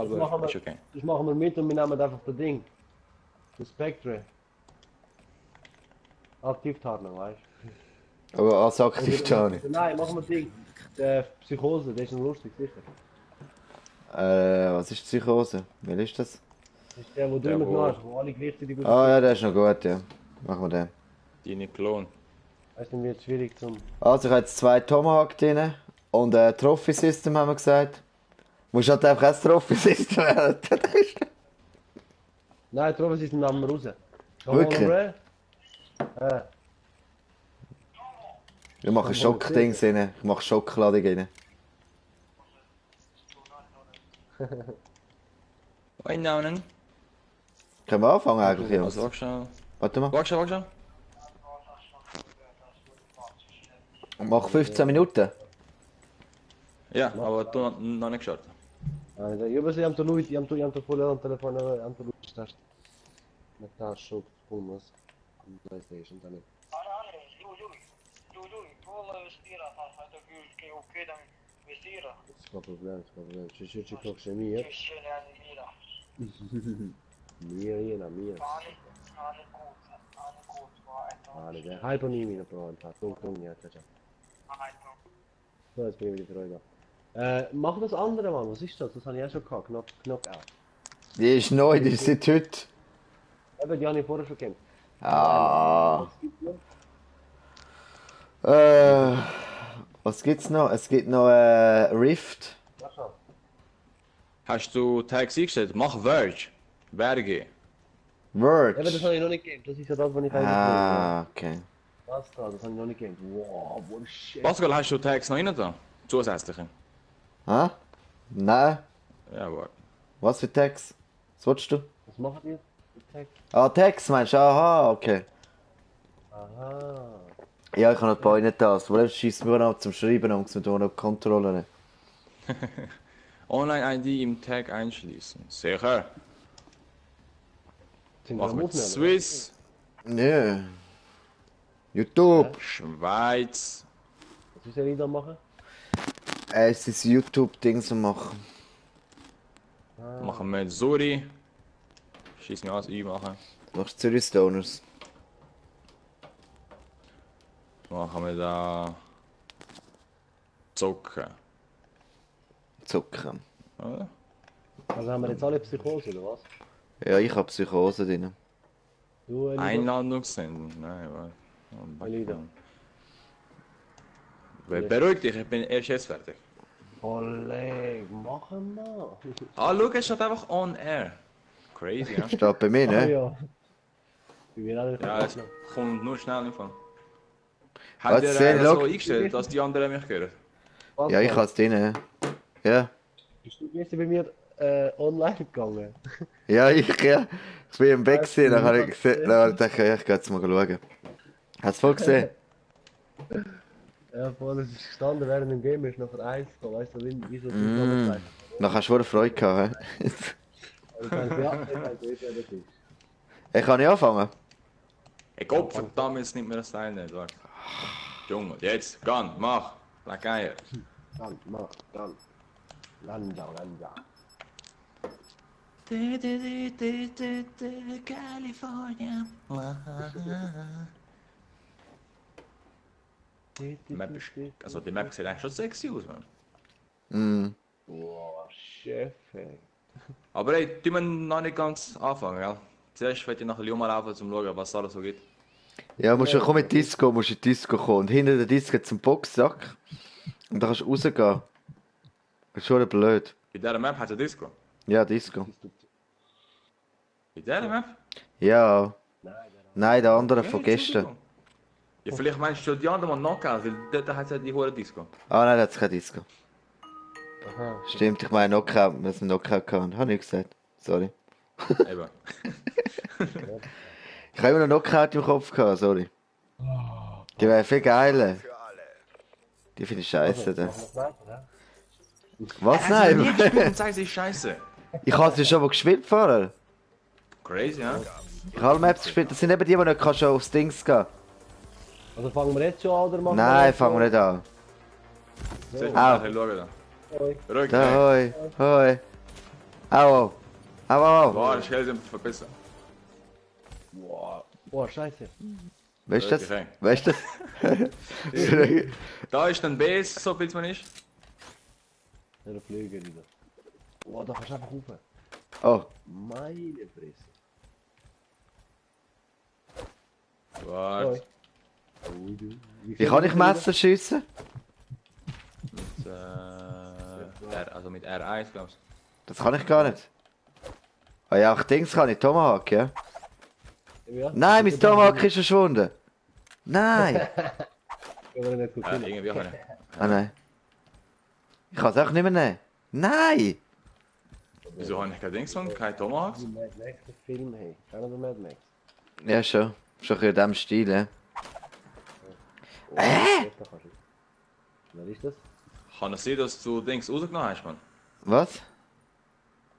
gleich, aber ist okay. Das machen wir mit und wir nehmen einfach das Ding. Das Spectre. Aktivtarnung, weißt du? Aber als Aktivtarnung? Nein, machen wir das Ding. Der Psychose, der ist noch lustig, sicher. Was ist Psychose? Wer ist das? Das ist der, wo du immer gemacht hast, wo alle gleichzeitig... Ah ja, der ist noch gut, ja. Machen wir den. Deine Klon. Weißt du, dann wird es schwierig zum... Also ich habe jetzt 2 Tomahawk drin und ein Trophy-System haben wir gesagt. Musst halt einfach ein Trophy-System wählen. Nein, Trophy System nehmen wir raus. Wirklich? Ich mache Schockdings rein. Ich mache Schockladung rein. Einnahmen. Können wir anfangen eigentlich, Jungs? Also, warte schnell. Warte mal. Warte schnell. Mach 15 Minuten. Ja, aber du noch nicht gestartet. Also, io penso che lui ti hanno fuori un telefono, hanno lui sta metà shock come PlayStation dann. C'est pas problème, c'est pas problème. Je crois que c'est mieux. Mia, mia. Der Hyper nie wieder probieren. Tung, ja, ciao. So, jetzt bin ich wieder Freude. Mach das andere, Mann. Was ist das? Das habe ich auch schon gehabt. Knockout. Die ist neu, die ist seit heute. Eben, die habe ich vorher schon gekannt. Ah. Was gibt's noch? Es gibt noch Rift. Hast du Tags eingestellt? Mach Verge. Berge. Verge? Eben, das habe ich noch nicht gegeben. Das ist ja das, was ich okay. Das habe ich noch nicht gegeben. Wow, what shit. Pascal, hast du Tags noch rein da? Zusätzliche? Hä? Nein. Ja, warte. Was für Tags? Was willst du? Was machen die? Tags? Ah, Tags meinst du? Aha, okay. Aha. Ja, ich habe noch ein paar nicht das. Wo schießt mir noch zum Schreiben und mit noch Kontrollen. Online-ID im Tag einschließen. Sicher. Mach mit aufnehmen? Swiss. Ja. YouTube. Schweiz. Was soll ich da machen? Es ist YouTube-Dings machen. Machen wir Suri. Schieß mir aus, I machen. Du machst Zürich Stoners. Machen wir da Zucker. Zucker. Oder? Also haben wir jetzt alle Psychose, oder was? Ja, ich habe Psychose drin. Du, Einladung senden. Nein, Elida. Beruhig dich, ich bin erst jetzt fertig. Kolleg, machen wir. Ah, schau, es steht einfach on air. Crazy, ja? Steht bei mir, ne? Ja. Ich bin alle Ja, es kommt nur schnell im Fall. Was Habt ihr sehen, so look. eingestellt, dass die anderen mich hören? Ja, ich habe es drin. Ja. Bist du gestern bei mir online gegangen? Ja, ich bin im Bett gesehen, dann habe ich gesehen, dann dachte ich, ja, ich gehe jetzt mal schauen. Hast du voll gesehen? Ja, vorhin ist es gestanden, während dem Game ist nachher 1 gekommen, weißt du, wie so die Zeit. Dann hast du wohl Freude gehabt, hä? Ich kann nicht anfangen. Ich hoffe, verdammt, jetzt nimmt mir das Teil nicht, warte. Junge, jetzt, gern, mach, leck Eier. Dann, mach, dann. Landa. California. Also die Map sieht eigentlich schon sexy aus, man. Wow, Chef, ey. Aber ey, tun wir noch nicht ganz anfangen, gell? Zuerst werde ich nach Lyon laufen, um zu schauen, was es alles so gibt. Ja, musst du kommen in die Disco, musst in die Disco kommen. Und hinter der Disco zum Boxsack. Und dann kannst du rausgehen. Das ist schon blöd. Bei dieser Map hat es eine Disco. Ja, Disco. Bei dieser Map? Ja. Nein, der andere von gestern. Ja, vielleicht meinst du die anderen mal Knockout, weil dort hat es ja die hohe Disco. Ah nein, da hat es keine Disco. Aha. Stimmt, ich meine Knockout, wir sind Knockout gehabt. Habe ich gesagt. Sorry. Eben. Ich habe immer noch Knockout im Kopf gehabt, sorry. Die wäre viel geiler. Die finde ich scheiße. Das. Was? Nein? Ich habe nie und sagst, es ist scheiße. Ich habe sie schon mal gespielt vorher. Crazy, ja? Ich habe alle Maps gespielt. Das sind eben die, die nicht kannst, schon aufs Dings gehen. Also fangen wir jetzt schon an, oder machen Nein, jetzt fangen wir nicht an. Soll ich mal schauen da? Hoi. Ruhig, Da, hoi, hoi. Au. Au, au. Boah, das Geld sind verbessert. Boah. Boah, scheiße. Weißt du das? Okay. Weißt du das? Da ist dann Base, so viel man ist. Ja, der Flügel wieder. Boah, da kannst du einfach rauf. Oh. Meine Fresse. Warte. Oh, du. Wie kann ich Messer schiessen? Mit, also mit R1, glaubst Das kann ich gar nicht. Ah ja, auch Dings kann ich, Tomahawk, ja? Ja, Nein, mein Tomahawk ist verschwunden. Nein. Ich will nicht gut du? Ja, finden. irgendwie auch nicht. Ah nein. Ich kann es auch nicht mehr nehmen. Nein! Wieso habe ich kein Dings und kein Tomahawks? Die Mad Max, der Film, hey. Keiner der Mad Max. Ja, schon. Schon in diesem Stil, ja. Oh, da kannst du. Wer ist das? Kann es sein, dass du Dings rausgenommen hast, Mann? Was?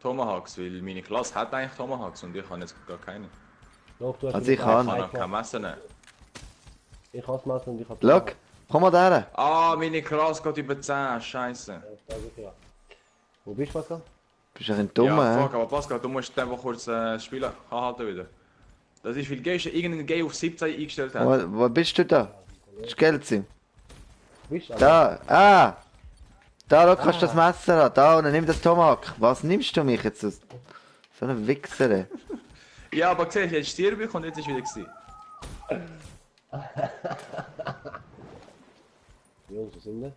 Tomahawks, weil meine Klasse hat eigentlich Tomahawks und ich habe jetzt gar keine. Doch, du hast Also wieder ich kann. Ich kann auch kein Messer nehmen. Ich habe das Messer und ich habe Schau, komm mal da. Ah, meine Klasse geht über 10, scheiße. Ja. Wo bist du, Pascal? Bist du ein Dummer, Ja, ja? fuck, aber Pascal, du musst einfach kurz das Spiel anhalten wieder. Das ist, weil Gehst irgendein Game auf 17 eingestellt hat. Wo bist du da? Das ist Geldzim. Bist du? Da, ah! Da, schau, kannst du das Messer haben. Da, und nimm das Tomahawk. Was nimmst du mich jetzt aus? So ein Wichser, ey. Ja, aber siehst du, jetzt stirb ich und jetzt ist wieder gewesen. Jungs, was sind wir?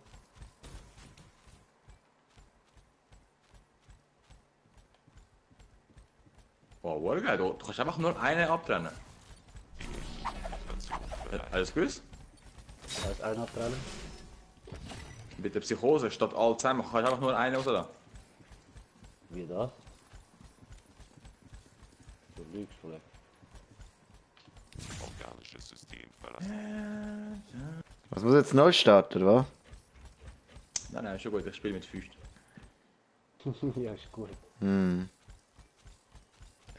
Wow, wow, geil. Du kannst einfach nur eine abtrennen. Alles gewusst? Da ist einer abtrennen. Mit der Psychose statt all zusammen kannst du einfach nur eine raus da. Wie das? Du lügst vielleicht. Organisches System verlassen. Was muss jetzt neu starten, oder was? Nein, nein, ist schon gut, ich spiele mit Füßen. Ja, ist gut. Hm.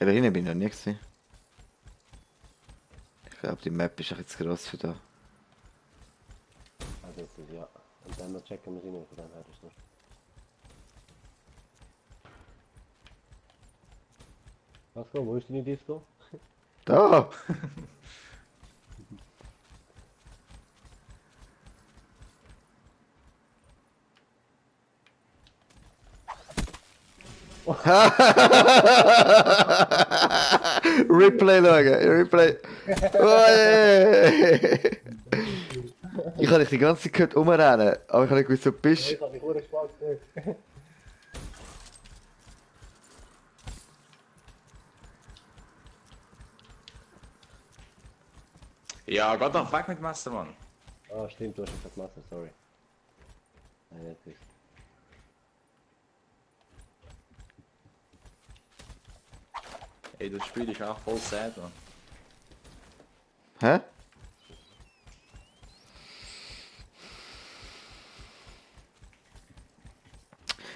Ja, da hinten bin ich noch nie gewesen. Ich glaube, die Map ist echt zu gross für da. Also das ist ja. Und dann noch checken wir sie nicht, von dem her ist das. Pascal, wo ist deine Disco? Da! Replay schauen, Replay. Oi. Ich habe dich die ganze Zeit gehört rumrennen, aber ich habe nicht gewusst, wo du bist. Ich habe mich gut gespannt. Ja, Gott doch weg mit Messer, Mann. Ah, stimmt, du hast das Messer, sorry. Nein, nicht das. Ey, das Spiel ist auch voll sad, Mann. Hä?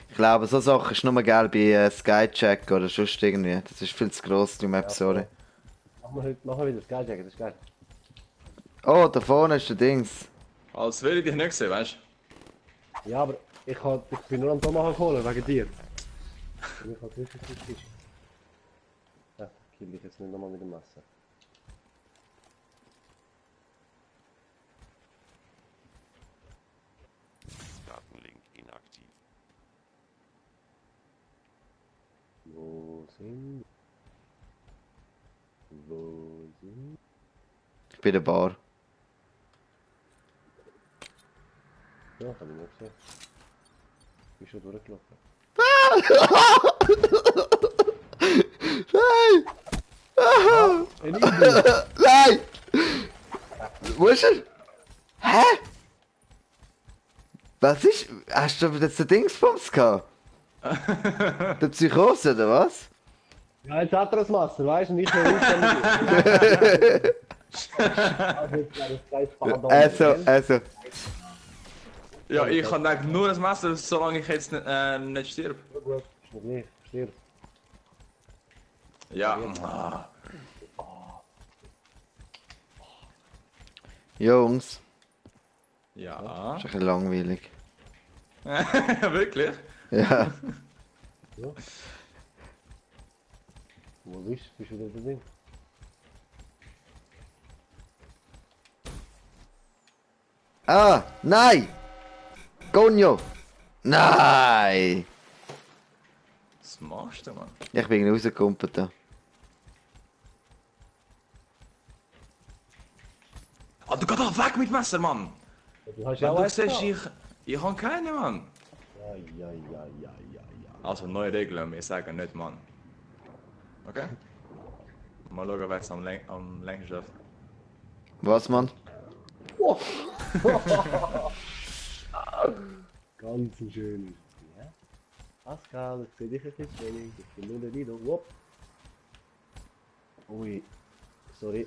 Ich glaube, so Sachen ist nur geil bei Skycheck oder sonst irgendwie. Das ist viel zu gross, die Map, sorry. Machen wir wieder das Geiljacket, das ist geil. Oh, da vorne ist der Dings. Als will ich dich nicht sehen, weißt Ja, aber ich bin nur am Tomahawk holen, wegen dir. Und ich hab gewusst, dass du es bist. Ja, kill dich jetzt nicht nochmal mit dem Messer. Datenlink inaktiv. Wo sind? Wo sind? Ich bin der Bar. Ja, hab ich nicht gesehen. Bist schon durchgelaufen. Nein! Ein Ibu! Nein! Wo ist er? Hä? Was ist? Hast du jetzt den Dingsbums gehabt? Der Psychose, oder was? Ja, jetzt hat er das Messer, weißt du, nicht mehr raus. Also, jetzt wäre das gleich Pardon. Also. Ja, ich kann eigentlich nur das Messer, solange ich jetzt nicht stirb. Gut, ist mir gleich, stirb. Ja. Ah. Jungs, Ja. das ist ein bisschen langweilig. Wirklich? Ja. Wo bist du? Bist du wieder drin? Ah, nein! Gonjo! Nein! Was machst du, Mann? Ich bin rausgekumpelt da. Ah, du geh doch weg mit Messer, Mann! Du hast ja Wenn auch du eins siehst, gehabt. ich habe keine, Mann! Ja. Also, neue Regeln, wir sagen nicht, Mann. Okay? Mal schauen, wer es am längsten schafft. Was, Mann? Ganz ein schönes. Ja? Pascal, ich sehe dich ein bisschen wenig. Ich bin nur der Lido. Wop. Ui. Sorry.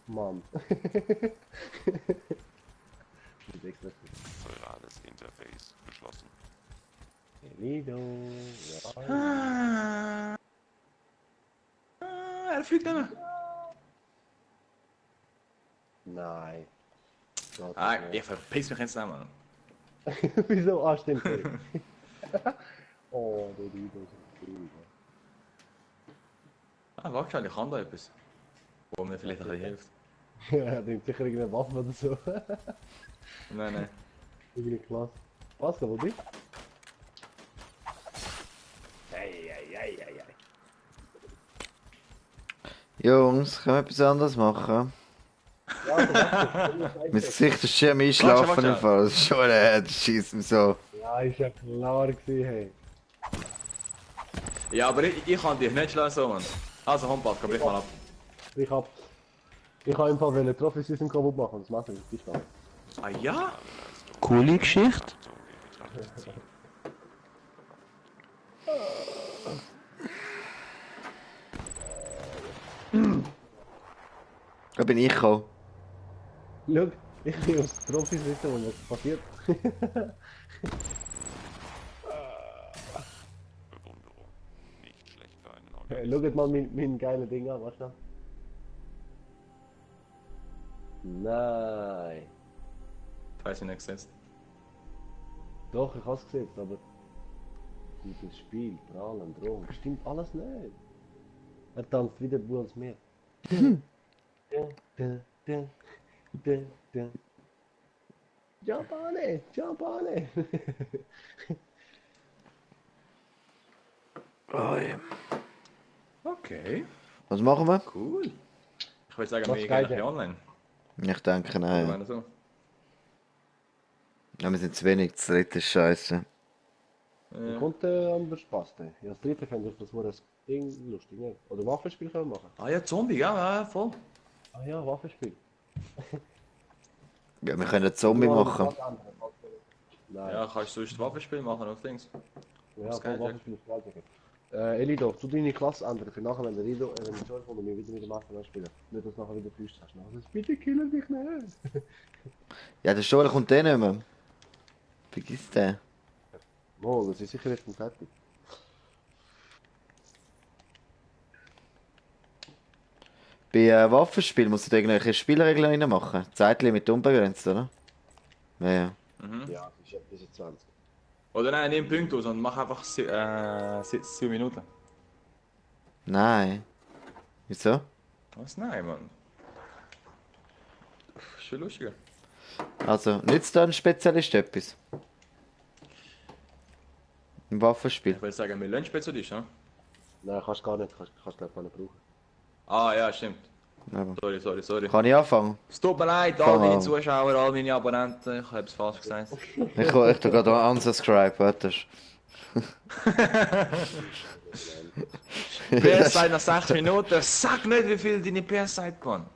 Mann. Mit extra Neurales Interface geschlossen. Lido. Ja. Er fliegt nicht mehr. Nein. Gott, Ah, nein. ich verpiss mich jetzt nicht, Mann. Wieso? Ah, stimmt. Sorry. Oh, der Lido ist cool. Ah, warte schon, ich kann da etwas. Wo mir vielleicht ein bisschen hilft. Ja, er denkt sicher irgendeine Waffe oder so. Nein. Irgendeine Klasse. Pascal, wo bist du? Ei. Jungs, können wir etwas anderes machen? Ja, also, warte, Mein Gesicht ist schon am Einschlafen Warte. im Fall. Das ist schon das schießt mich so. ja, ist ja klar gewesen, hey. Ja, aber ich kann dich nicht schlagen, so, Mann. Also, komm, Pascal, brich mal ab. Ich hab im Fall einen Trophy-System kaputt machen, das mache ich nicht. Ah ja? Coole Geschichte. Da bin ich gekommen. Schau, ich bin aufs Trophy-System und was passiert? Bewunderung. Nicht schlecht für einen Hey, Organismus. schaut mal mein geiles Ding an, weißt du? Nein. Weiß ich nicht gesetzt. Doch, ich hab's gesehen, aber gutes Spiel, Prahlen, Drohung, stimmt alles nicht. Er tanzt wieder du als mir. Japane! Oh, ja. Okay, Was machen wir? cool. Ich würde sagen, Was wir geil, gehen ja. online. Ich denke, Oder nein. wenn so. Ja, wir sind zu wenig. Das dritte ist scheiße. Ja. Kommt anders passt. Ja, das dritte fände ich das war das Ding lustig, ne? Oder Waffenspiel können wir machen. Ah ja, Zombie, ja, voll. Ah ja, Waffenspiel. Ja, wir können einen Zombie machen. Nein. Ja, kannst du sonst Waffenspiel machen auf Dings. Ja, Das voll geht, Waffenspiel ist geil. Elido, tu deine Klasse ändern für nachher, wenn der Elido, wenn der George und wir wieder mit dem Master spielen. Nicht, dass du nachher wieder Füße hast. Nachher sagst du, bitte killen dich nicht. Ja, der Stoel kommt eh nicht mehr. Vergiss den. Mo, das ist sicher jetzt fertig. Bei Waffenspiel musst du da irgendwelche Spielregeln reinmachen. Zeitlimit unbegrenzt, oder? Ja, ja. Ja, das ist 20. Oder nein, nimm Punkte aus und mach einfach 7 Minuten. Nein. Wieso? Was? Nein, Mann. Ist schon lustiger. Also, nützt da ein Spezialist etwas? Im Waffenspiel? Ich würde sagen, wir lernen Spezialist, ja? Nein, kannst gar nicht, kannst glaube ich nicht brauchen. Ah ja, stimmt. Aber. Sorry. Kann ich anfangen? Es tut mir leid, all Fang meine an. Zuschauer, all meine Abonnenten, ich habe es falsch gesagt. Ich tu gerade unsubscribe, warte. PS seit nach 6 Minuten, sag nicht, wie viel deine PS seid, Mann.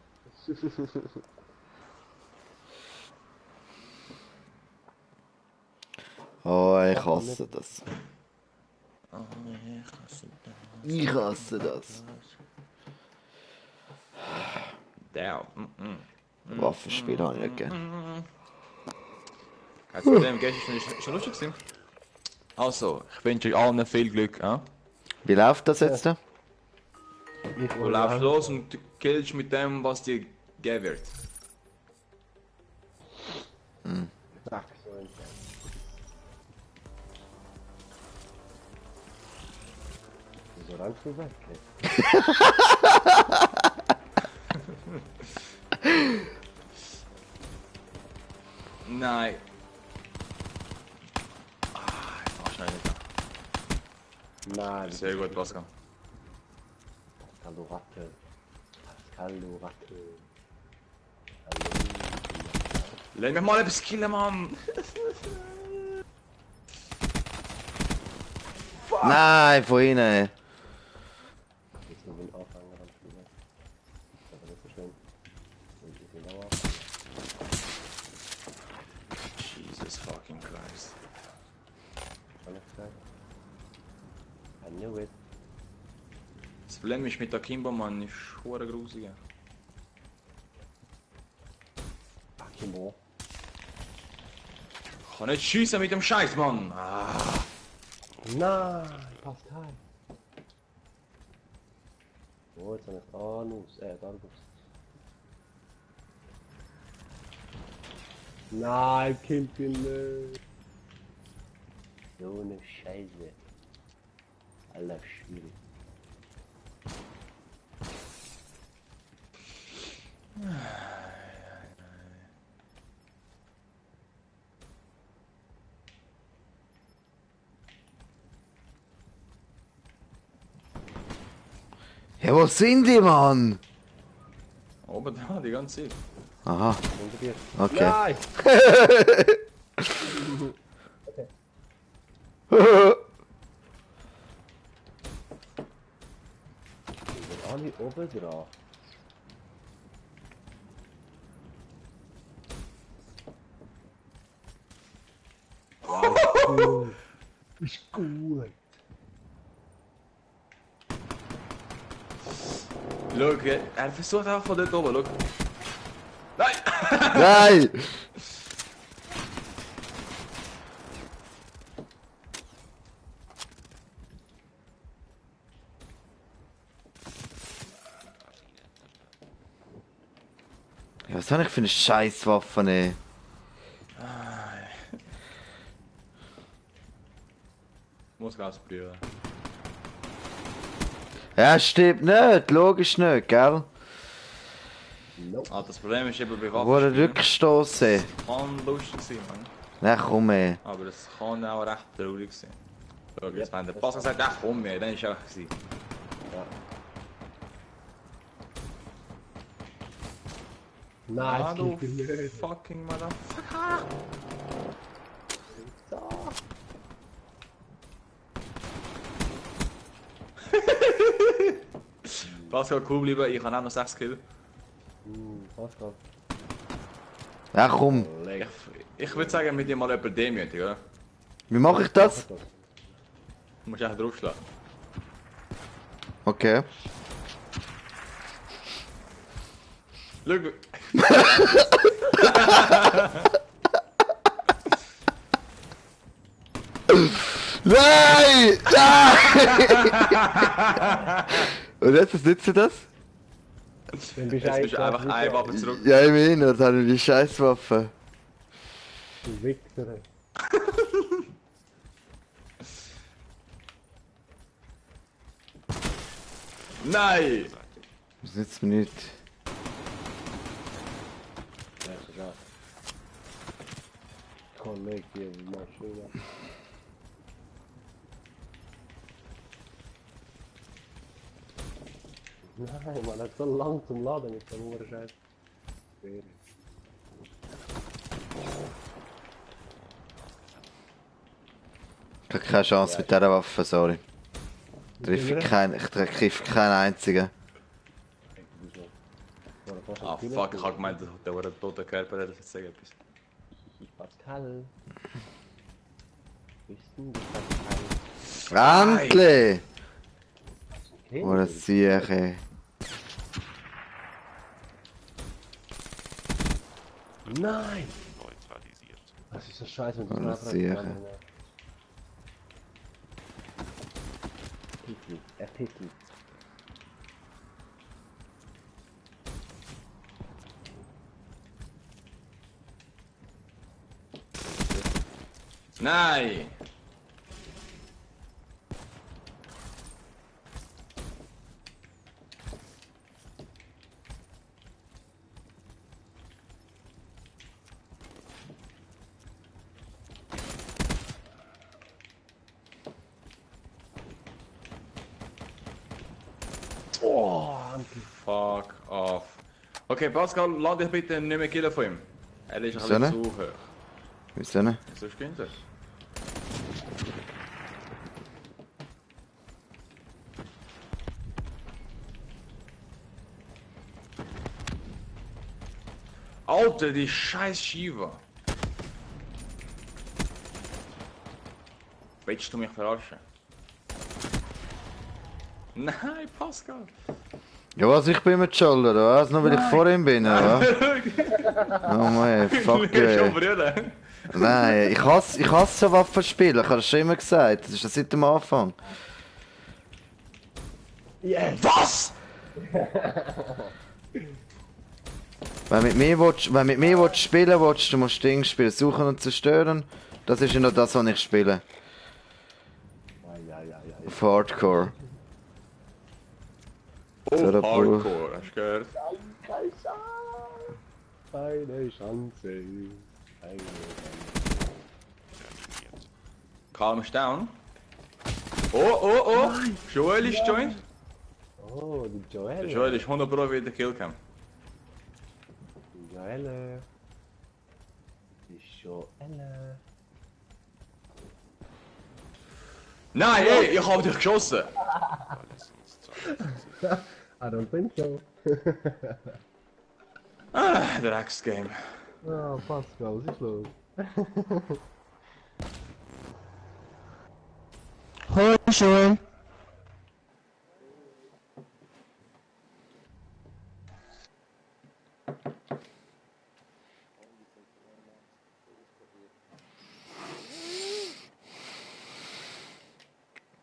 Oh, ich hasse das. Ich hasse das. Der. Waffenspiel habe ich nicht gern. Kein Problem, gestern ist schon lustig gewesen. Also, ich wünsche euch allen viel Glück. Ja? Wie läuft das jetzt? Da? Du laufst los und killst mit dem, was dir gegeben wird. Zack, so ein So rennst du weg, ey. Nein. Ah, ich mach schnell nicht. Nein, Sehr gut, Pascal. Pascal, du Ratte. Pascal, du Ratte. Lass mich mal etwas killen, Mann. Nein, von innen. Jetzt nur den Aufhänger am Spielen. Das ist nicht so schön. Und ich bin sauer. Jesus fucking Christ. Alles klar. I knew it. Das Problem ist mit der Kimbo, Mann, ist hure grusig. Kimbo. Ich kann nicht schiessen mit dem Scheiß, Mann. Ah. Nein, Pascal. Oh, jetzt habe ich Anus, Argus. Nein, killt ihn nicht. So eine Scheiße. Alter, schwierig. Ja, wo sind die, Mann? Oben da, die ganze Zeit. Aha, Unter dir. okay. Nein! Die sind alle oben dran. Wow, ist gut. Ist gut. Schau, er versucht einfach von dort oben, schau. Nein! Nein! Ja, was habe ich für eine Scheißwaffe, ey? Muss Gas brühen. Ja, stimmt nicht, logisch nicht, gell? Nope. Ah, das Problem ist eben bei Wo der Waffen. Rückstoß. Kann lustig sein, Mann. Na komm, ey. Aber das kann auch recht traurig sein. Schau, jetzt Ja, wenn der das Pascal sagt, ach komm, ey, dann ist es auch gewesen. Ja. Nein, Ah, es du killt ihn nicht. fucking Motherfucker! So. Pascal, cool bleiben, ich habe auch noch 6 Kills. Pascal. Ja komm, Ich würde sagen, mit dir mal jemand demütig, oder? wie mache ich das? Du musst echt draufschlagen. Okay. Schau, Nein! Nein! Und jetzt, was nützt das? Dann bist jetzt bist du einfach ein Waffe zurück. Ja, ich meine, das habe ich die Scheißwaffe. Du Wichser. Nein! Das nützt mir nicht. Ja, ist egal. Kollege, die Maschine. Nein, man hat so lang zum Laden mit dem Uhrscheiß. Ich habe keine Chance mit dieser Waffe, sorry. Ich treffe keinen einzigen. Ah fuck, ich habe gemeint, der war ein toter Körper, der sagt etwas. Pascal. Bist du Pascal? Endlich! Okay. Oh, das sehe ich, ey. Nein! Neutralisiert. Das ist so scheiße mit Oh, dem das Nachricht. sehe ich. Pickli, Pickli. Nein! Oh, Anki. Fuck off. Okay, Pascal, lass dich bitte nicht mehr killen von ihm. Er ist ein Wieso bisschen zu hoch. Wieso nicht? Sonst gewinnt er. Alter, die scheiß Shiva. Willst du mich verarschen? Nein, Pascal. Ja was, ich bin mit Scholl, oder was? Nur weil ich vor ihm bin, oder was? Oh man, fuck Schon ey. Brüder. Nein, ich hasse so Waffenspiele, ich habe das schon immer gesagt. Das ist das seit dem Anfang. Yes! Was? Wenn mit mir willst spielen willst, du musst Ding spielen. Suchen und zerstören. Das ist ja noch das, was ich spiele. Ja. Auf Hardcore. Oh, So, der Bull. Hardcore, hast du gehört? Eine Chance. Calm down. Oh! Joel ist joined. Oh, die Joelle. Der Joel ist 100 Pro wieder Killcam. Die Joelle. Die Joelle. Nein, ey, ich hab dich geschossen. Alles uns Zeit. I don't think so. Ah, Drecksgame. Ah, Pascal, was ist los? Hoi Joel.